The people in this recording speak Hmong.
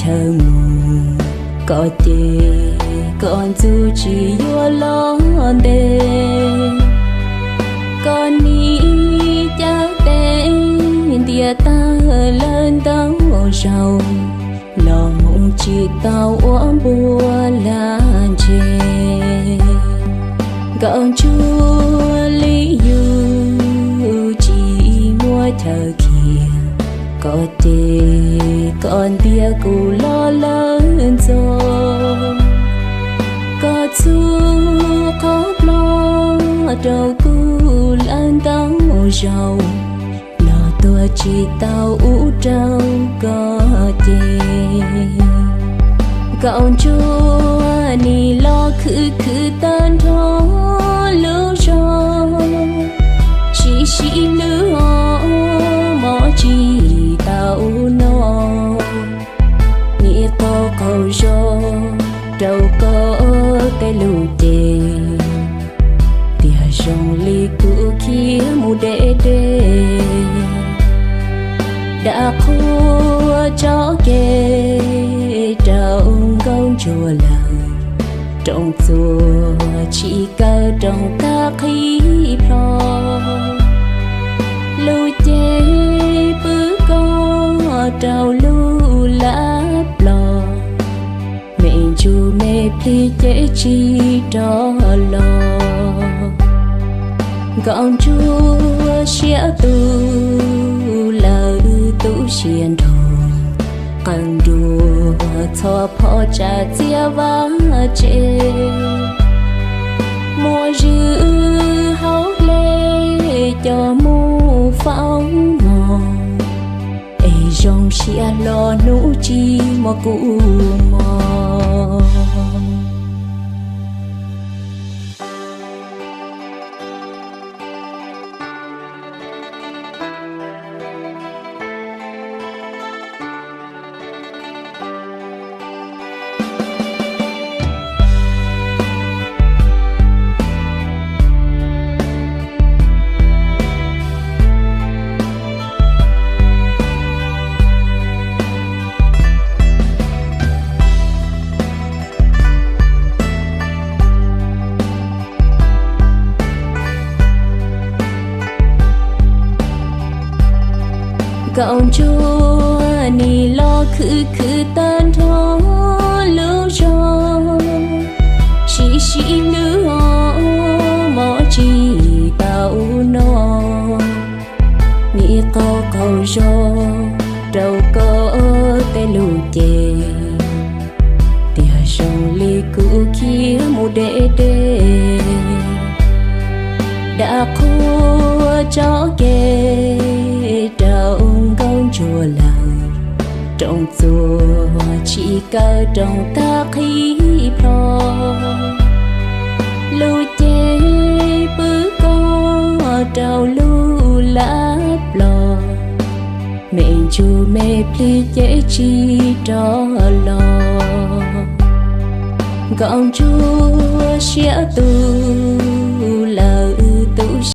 daws mus, koj ces koj ntxub tsis yuav los ntes. Koj nim cab tes ntiag tag lawm ntau zaus los mus tsis tau ua npuas lag ntseg. Nkauj ntsuag li yus tsis muaj chaw khiav, koj ces koj ntiab kuv los lawm ntxov. Koj txhub qhov ploj rau kuv lawm ntau zaus los tuag tsis tau ub rau koj ces. Nkauj ntsuag nim los khwv khwv tag nrho lub zog, sib sib lwb os mov tsis tau noj. Nim qaug qaug zog rau koj tej lus ces, tiag zoo li kuv khiav mus deb deb. Dam qhuas tso kev rau nkauj ntsuag lawm, rooj txuas tsis kaw rooj tag qhib plho. Lus ces pw koj rau lub lab plos, me ntsuj me plig ces tsis rov los. Nkauj ntsuag siab tu lawm tu siab nrho, qee nruas txhob phom tsam txiaj vaj tsev. Muaj zwm hauv hle coj mus faus mog, es zoo siab hlo hnub tsis muaj kua muag. Nkauj ntsuag nim los khwv khwv tag nrho lub zog, sib sib lwb os mov tsis tau noj. Nim qaug qaug zog rau koj tej lus ces, tiag zoo li kuv khiav mus deb deb. Dam qhuas tso kev rau nkauj ntsuag lawm, rooj txuas tsis kaw rooj tag qhib plho. Lus ces pw koj rau lub lab plos, me ntsuj me plig ces tsis rov los. Nkauj ntsuag siab tu